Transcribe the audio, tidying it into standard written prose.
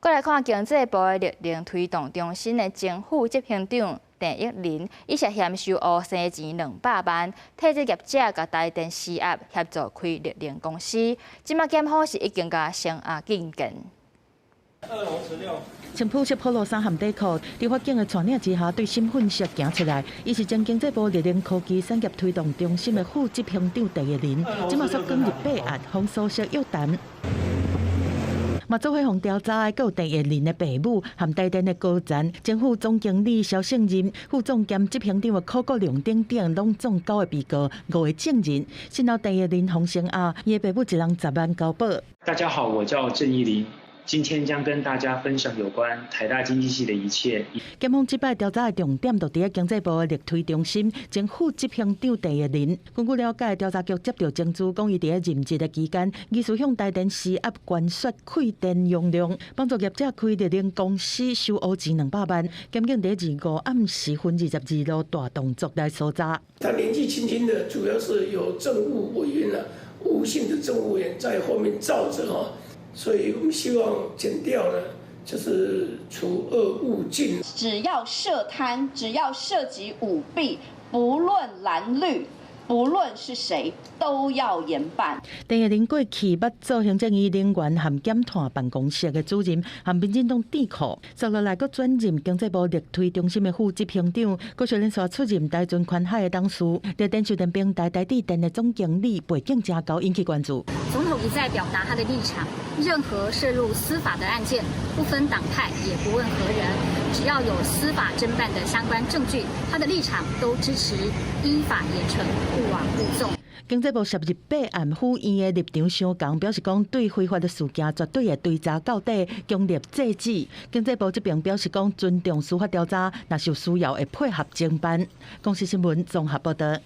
過來看經濟部的綠能推動中心的前副執行長鄭益麟，伊涉嫌收烏生錢200萬，替這業者共台電施壓協助開綠能公司。這馬檢方是已經共聲押禁見。穿普色普羅衫和底褲，佇法警的帶領之下，對審訊室行出來。伊是前經濟部綠能科技產業推動中心的副執行長鄭益麟，這馬煞捲入八案，予搜索約談。嘛做伙予調查的，閣有鄭益麟的爸母和台電的高層、前副總經理蕭勝仁、副總兼執行長的柯國良等等，攏總九个被告，五个證人。審後鄭益麟予聲押，伊的爸母一人10萬交保。大家好，我叫鄭益麟。今天將跟大家分享有關台大經濟系的一切。檢方這擺調查的重點，就佇咧經濟部的綠推中心前副執行長鄭益麟。根據了解，調查局接著證據，講伊佇咧任職的期間，疑似向台電施壓關說開電容量，幫助業者開綠能公司收烏錢200萬。檢警佇25暗時分22路大動作來搜查。他年紀輕輕的，主要是有政務委員啊，吳姓的政務委員在後面罩著哈。所以我們希望檢調呢，就是除惡務盡。只要涉貪，只要涉及舞弊，不論藍綠，不論是誰，都要嚴辦。鄭益麟過去捌做行政院能源和減碳辦公室的主任，和民進黨智庫，接落來閣轉任經濟部綠推中心的副執行長，閣小連續出任台船寬海的董事，佇電視電平台台智電的總經理，背景誠高，引起關注。總統一再表達他的立場，任何涉入司法的案件，不分黨派，也不問何人，只要有司法偵辦的相關證據，他的立場都支持依法嚴懲，勿枉勿縱。經濟部涉入八案府院的立場相仝，表示講對非法的事件絕對會追查到底，強力制止。經濟部這邊表示講尊重司法調查，若是有需要會配合偵辦。公視新聞綜合報導。